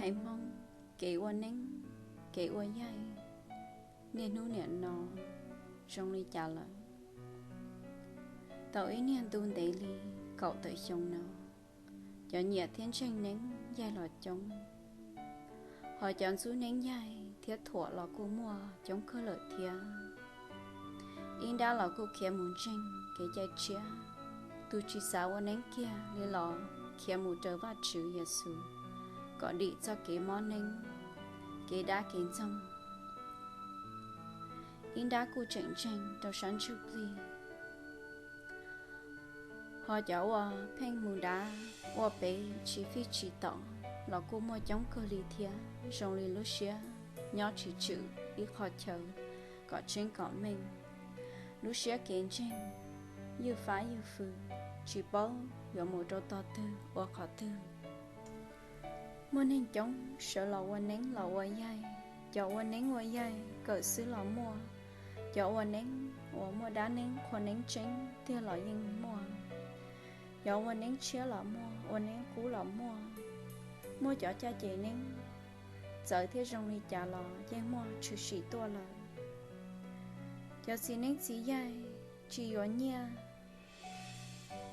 Hmoob, kev ua neeb, kev ua yaig niaj hnub niam no zoo li cas lawm? Tau ib niag ntu ntev li kaum tawm xyoo no, cov nyiam thiab ntseeg neeb yaig los coob, hos cov ntxub neeb yaig thiab thuam los kuj muaj coob kawg lawm thiab. Ib nrab los kuj khiav mus ntseeg kev cai tshiab, tus tsis xav ua neeb kiag li los khiav mus raws Vajtswv Yexus kom dim txoj kev mob neeb, kev dab kev ntxoog. Ib nrab kuj tseem ntseeg rau sab ntsuj plig. Hos cov uas pheej mus dav ua pem tsis fij tsis tom los kuj muaj coob kawg li thiab, zoo li lub siab nyob tsis tswm ib qho chaw kom tseeb kom meej. Lub siab kev ntseeg ywj fab ywj fwm, tsis paub yuav mus rau tog twg ua qhov twg. Muaj neeg coob sawv los ua neeb los ua yaig. Cov ua neeb ua yaig kawm xwb los muaj, cov ua neeb uas muaj dab neeb qhua neeb tseeb tiag los yeej muaj. Cov ua neeb tshiab los muaj, ua neeb qub los muaj. Muaj cov caj ces neeb txawv thiab zoo li cas los yeej muaj tshwm sim tuaj lawm. Cov txiv neeb txiv yaig tsis yuav nyiaj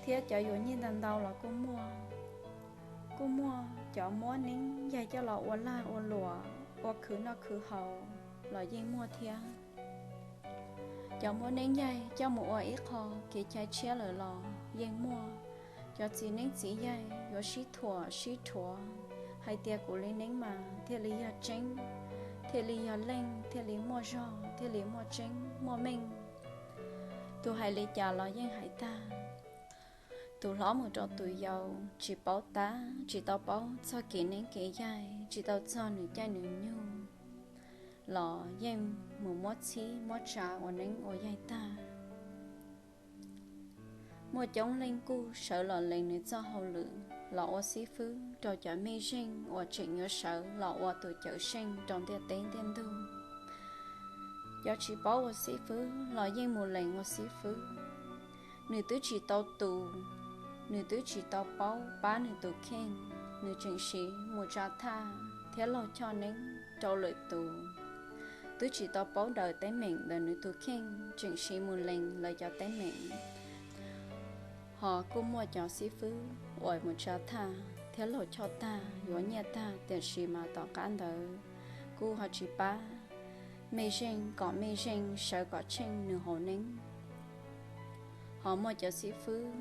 thiab cov yuav nyiaj ntau ntau los kuj muaj. Kuj muaj cov muab neeb yaig coj los ua lag ua luam, ua khwv noj khwv haus los yeej muaj thiab. Cov muab neeb yaig coj mus ua ib qho kev cai tshiab lawm los yeej muaj. Cov txiv neeb txiv yaig yuav sib thuam sib rhuav hais tias kuv li neeb mas thiaj li yog tseeb, thiaj li yog leej, thiaj li muaj zog, thiaj li muaj tseeb muaj meej. Tus hais li cas los yeej hais tag. Tus hlob mus rau tus yau tsis paub tab, tsis tau paub txog kev neeb kev yaig, tsis tau txog nws caij nws nyoog los yeej mus muab txhib muab tsa ua neeb ua yaig tag. Muaj coob leej kuj sawv los lees nws txoj hauj lwm los ua xib fwb rau cov mej zeej uas tseem yuav sawv los ua tus cawm seej rau ntiaj teb ntiaj ntug. Cov tsis paub ua xib fwb los yeej mus lees ua xib fwb. Nws twb tsis tau tu, nws twb tsis tau paub pab nws tus kheej, nws tseem siv mus tsa thaj thiab laug choj neeb rau lwm tus. Twb tsis tau paub daws teeb meem ntawm nws tus kheej, tseem siv mus lees lawv cov teeb meem. Ho kuj muaj cov xib fwb uas mus tsa thaj thiab laug choj tag, yuav nyiaj tag, tiam sis mas tom qab ntawd kuj ho tsis pab mej zeej kom mej zeej sawv kom tsheej nws hauv neeb. Ho muaj cov xib fwb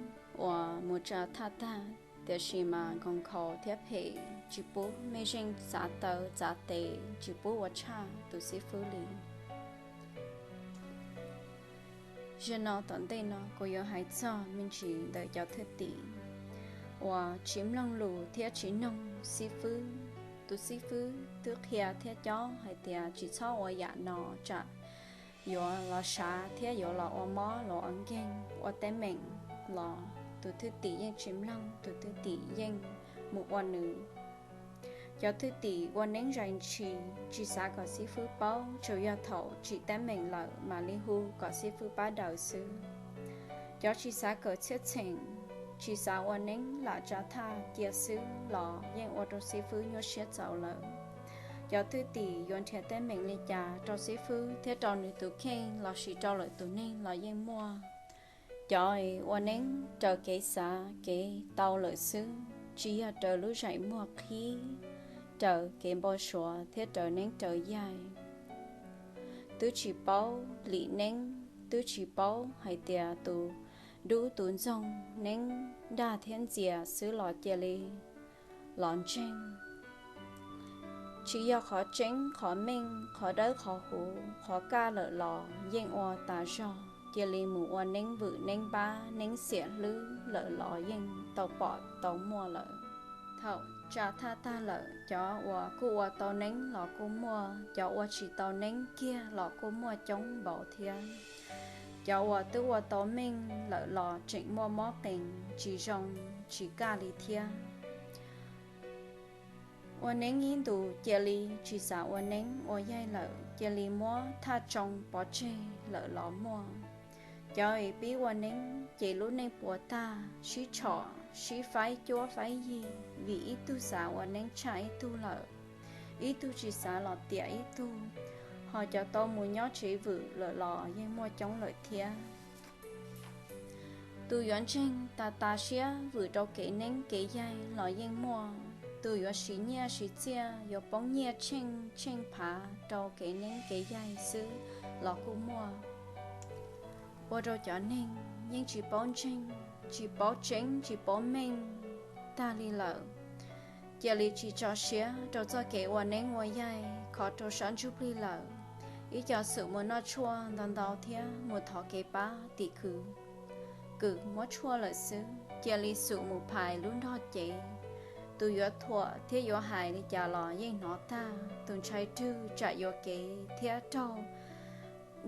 uas mus tsa thaj tag, tiam sis mas nkoos khaus thiab phem tsis pub mej zeej txav taw txav tes, tsis pub ua tshaj tus xib fwb li. Zaum no tom ntej no kuv yuav hais txog me ntsis ntawm cov thwj tim uas tsis mloog lus thiab tsis noog xib fwb. Tus xib fwb twb qhia thiab cob hais tias tsis txhob ua yam no tsam yuav los sav thiab yuav los ua mob los ua nkeeg ua teeb meem los tus thwj tim yeej tsis mloog, tus thwj tim yeej mus ua nws. Cov thwj tim ua neeb zais ntshis tsis xav kom xib fwb paub, tsuas yog thaum tsim teeb meem lawm mam li hu kom xib fwb pab daws xwb. Cov tsis xav kawm txhiaj txheem, tsis xav ua neeb lam tsa thaj cia xwb los yeej ua rau xib fwb nyuaj siab txaus lawm. Cov thwj tim yuav nrhiav teeb meem li cas rau xib fwb thiab rau nws tus kheej lossis rau lwm tus neeg los yeej muaj. Cov ua neeb raws kev xav kev tau lawm xwb, tsis yog raws lub zais muag qhib, raws kev npau suav thiab raws neeb raws yaig. Twb tsis paub lim neeb, twb tsis paub hais tias tus dub tus ntxoog neeb dag thiab ntxias xwb los cia li los ntseeg. Tsis yog qhov tseeb qhov meej, qhov dawb qhov huv, qhov kaj lawm los yeej ua tas zog, cia li mus ua neeb vwm neeb npab neeb xiam hlwb lawm los yeej tau pom tau muaj lawm. Thaum tsa thaj tag lawm, cov uas kuj ua tau neeb los kuj muaj, cov ua tsis tau neeb kiag los kuj muaj coob npaum thiab. Cov uas twb ua tau meej lawm los tseem muaj mob qees tsis zoo tsis kaj li thiab. Ua neeb ib ntus cia li tsis xav ua neeb ua yaig lawm, cia li muab thaj tsoo pov tseg lawm los muaj. Cov es pib ua neeb ces lub neej puas tag, sib tshom sib faib cuab faib yig vim ib tug xav ua neeb tshaj ib tug lawm. ib tug tsis xav los tiam ib tug, ho cov tau mus nyob tsev vwm lawm los yeej muaj coob lawm thiab. Tus yuav ntseeg tas tas siab vwm rau kev neeb kev yaig los yeej muaj. Tus yuav siv nyiaj siv txiaj, yuav poob nyiaj tsheej tsheej phav rau kev neeb kev yaig xwb los kuj muaj. Ua rau cov neeg yeej tsis paub ntseeg, tsis paub tseeb, tsis paub meej tag li lawm. Cia li tsis tso siab rau txoj kev ua neeb ua yaig khov rau sab ntsuj plig lawm. Ib co xum mus noj tshuaj ntau ntau thiab mus thov kev pab tim khwv kws muab tshuaj lawm xwb. Cia li xum mus phais lub nrog cev. Tus yuav thuam thiab yuav hais li cas los yeej hnov tag. Tus ntshai rwg tsam yuam kev thiab raug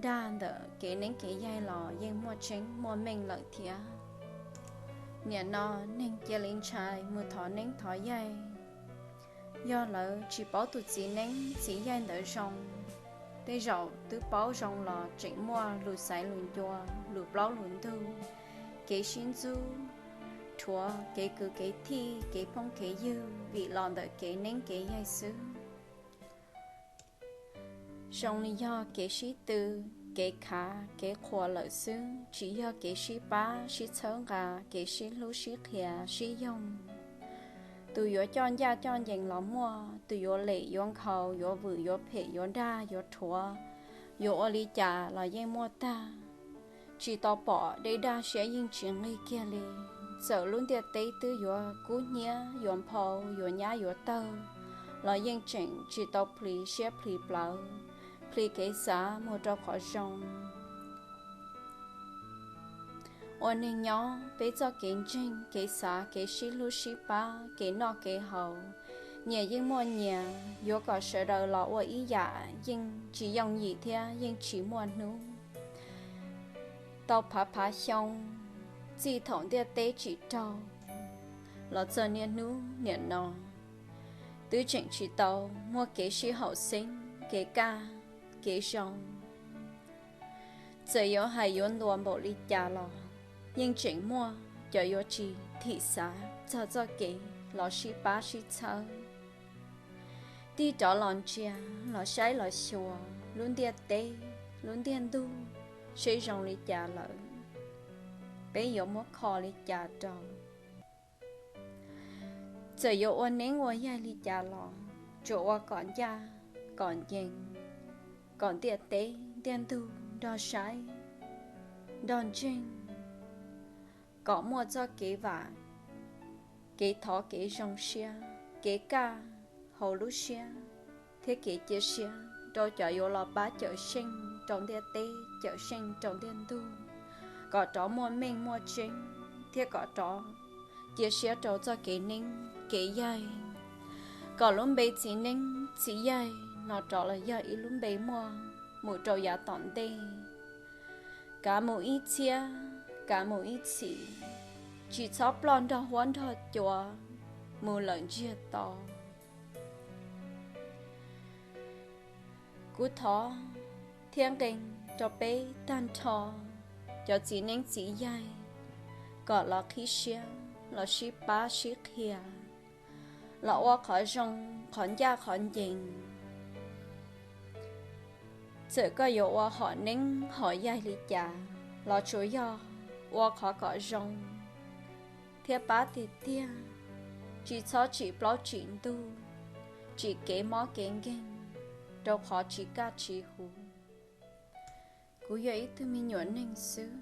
dag ntawm kev neeb kev yaig los yeej muaj tseeb muaj meej lawm thiab. Nim no neeg cia li ntshai mus thov neeb thov yaig. Yog lawv tsis paub tus txiv neeb txiv yaig ntawd zoo, tej zaum twb paub zoo los tseem muaj lus xaiv lus ncua, lus plaub lus ntug, kev sib ntxub, rhuav kev kwv kev tij, kev phooj kev ywg vim los ntawm kev neeb kev yaig xwb. Zoo li yog kev sib tw, kev khav, kev qhuas lawm xwb, tsis yog kev sib pab sib txhawb nqa, kev sib hlub sib qhia sib yoog. Tus yuav coj ncaj coj ncees los muaj, tus yuav lem yuav nkhaus, yuav vwm yuav phem, yuav dag yuav rhuav, yuav ua li cas los yeej muaj tag. Tsis tau pom dej daj siab yeej tsis nqig kiag li. Txawm lub ntiaj teb twb yuav kub hnyiab, yuav nphau, yuav nyab yuav tawg, los yeej tseem tsis tau plhis siab plhis plawv, plhis kev xav mus rau qhov zoo. Ua neeg nyob peb txoj kev ntseeg, kev xav, kev sib hlub sib pab, kev noj kev haus, nyias yeej muaj nyias, yuav kom sawv daws los ua ib yam yeej tsis yooj yim thiab yeej tsis muaj hnub. Tau phav phav xyoo, txij thaum ntiaj teb tsim raug los txog niaj hnub nim no, twb tseem tsis tau muaj kev sib haum xeeb, kev kaj, kev zoo. Txawm yuav hais yuav ntuas npaum li cas los yeej tseem muaj cov yuav tsis thim xav txog txoj kev los sib pab sib txhawb. Tig rov los ntsia, los saib los xyuas lub ntiaj teb, lub ntiaj ntug, seb zoo li cas lawm, peb yuav muab kho li cas rau. Txawm yuav ua neeb ua yaig li cas los tsuas ua kom ncaj kom ncees, kom ntiaj teb ntiaj ntug nrog saib, nrog ntseeg, kom muaj txoj kev vam, kev thov kev zoo siab, kev kaj hauv lub siab, thiab kev cia siab rau cov yuav los pab cawm seej rau ntiaj teb, cawm seej rau ntiaj ntug, kom rov muaj meej muaj tseeb, thiab kom rov cia siab rau txoj kev neeb kev yaig, kom lub npe txiv neeb txiv yaig no rov los yog ib lub npe muaj mus rau yav tom ntej. Kav mus ib txhiab, kav mus ib txhis, tsis txhob ploj nrog huab nrog cua mus lawm ntsiag to. Kuv thov thiab nqee rau peb tag nrho cov txiv neeb txiv yaig kom los qhib siab, los sib pab sib qhia, los ua qhov zoo, qhov ncaj qhov ncees. Txawm koj yuav ua hom neeb hom yaig li cas los tsuas yog ua qhov kom zoo thiab pab tiag tiag, tsis txhob tsim plaub tsim ntug, tsim kev mob kev nkeeg, rau qhov tsis kaj tsis huv. Kuv yog ib tug me nyuam neeg xwb,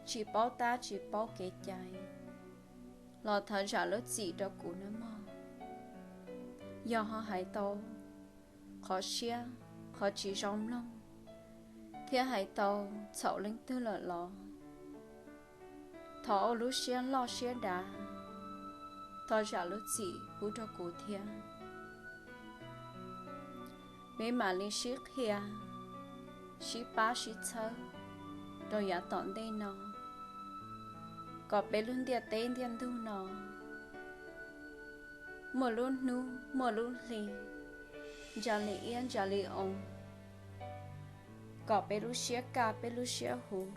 tsis paub tab tsis paub kev cai, los thov zam lub txim rau kuv nawb mog. Yog ho hais tau qhov siab, qhov tsis zoo mloog, thiab hais tau txhaum leej twg lawm los thov ua lub siab loj siab dav, thov zam lub txim pub rau kuv thiab. Peb mam li sib qhia, sib pab sib txhawb rau yav tom ntej no, kom peb lub ntiaj teb ntiaj ntug no muaj lub hnub muaj lub hli ntsa li iab ntsa li oo, kom peb lub siab kaj peb lub siab huv,